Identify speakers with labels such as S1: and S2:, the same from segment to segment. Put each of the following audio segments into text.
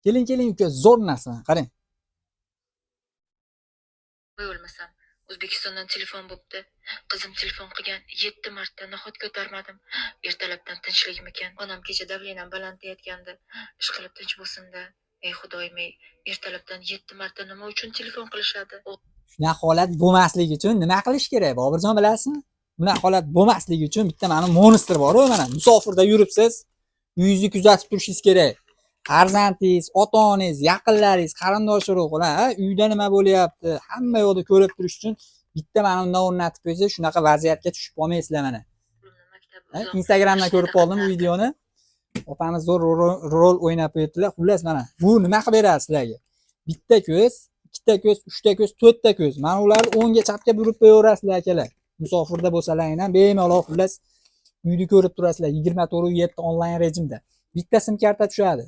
S1: Keling, keling uka, zo'r narsa. Qarang.
S2: Voy, o'lmasam. O'zbekistondan telefon bo'pti. Qizim telefon qilgan 7 marta, nahot ko'tarmadim. Ertalabdan tinchlikmikan? Onam kecha давление m baland deyayotgandi. Ishqilib tinch bo'lsin-da. Ey xudoyim, ey, ertalabdan 7 marta nima uchun telefon qilishadi?
S1: Shunaqa holat bo'lmasligi uchun nima qilish kerak, Boburjon, bilasizmi? Bunaqa holat bo'lmasligi uchun bitta mana Monster bor-ku, mana musofirda yuribsiz, uyingizni kuzatib turishingiz kerak. Farzandingiz, ota-onangiz, yaqinlaringiz, qarindosh urug'lar, ha, uyda nima bo'lyapti, hamma yoqda ko'rib turish uchun bitta mana bundan o'rnatib qo'ysa, shunaqa vaziyatga tushib qolmaysizlar mana.
S2: O'g'limni maktabi
S1: Ha,
S2: uzoq.
S1: Instagramdan ko'rib qoldim bu
S2: qatnardi.
S1: videoni. Opamiz zo'r rol o'ynab qo'yibdilar. Xullas, mana bu nima qilib beradi sizlarga? Bitta ko'z, ikkita ko'z, uchta ko'z, to'rtta ko'z. Mana ularni o'ngga, chapga burib qo'yaverasizlar, akalar. Musofirda bo'lsalaring ham bemalol, xullas, uyni ko'rib turasizlar 24/7 onlayn rejimda. Bitta sim karta tushadi.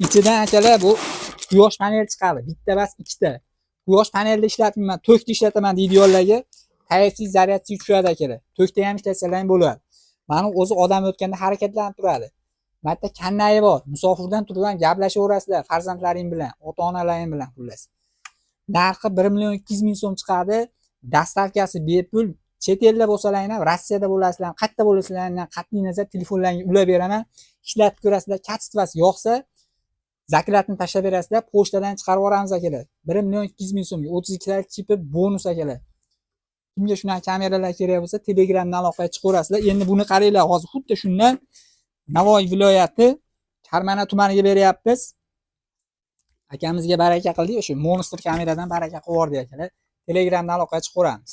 S1: Ichidan, akalar, bu quyosh panel chiqadi. Bitta bas, ikkita. Quyosh panelda ishlatmayman, tokda ishlataman deydiganlarga Type-C zaryadchi tushadi, akalar. Tokda ham ishlatsalar ham bo'ladi. Mana o'zi odam o'tganda harakatlanib turadi. Mana kannayi bor. Musofirdan turib ham gaplashaverasizlar farzandlaring bilan, ota-onalaring bilan, xullas. Narxi 1 million 200 ming so'm chiqadi. Доставка si bepul. Chet elda bo'lsalaring ham, Rossiyada bo'lasizlar, qayerda bo'lasizlar, qat'iy nazar telefonlaringga ulab beraman. Ishlatib ko'rasizlar, качество si yoqsa, закладni tashlab berasizlar, pochtadan chiqarib yuboramiz, akalar. 1 million 200 ming so'mga 32 talik chipi bonus, akalar. Kimga shunaqa kameralar kerak bo'lsa, Telegramdan aloqaga chiqaverasizlar. Endi buni qaranglar, hozir xuddi shundan Navoiy viloyati Karmana tumaniga beryapmiz. Akamizga baraka qildik, o'sha Monster kameradan baraka qilib yubordik, akalar. Telegramdan aloqaga chiqaveramiz.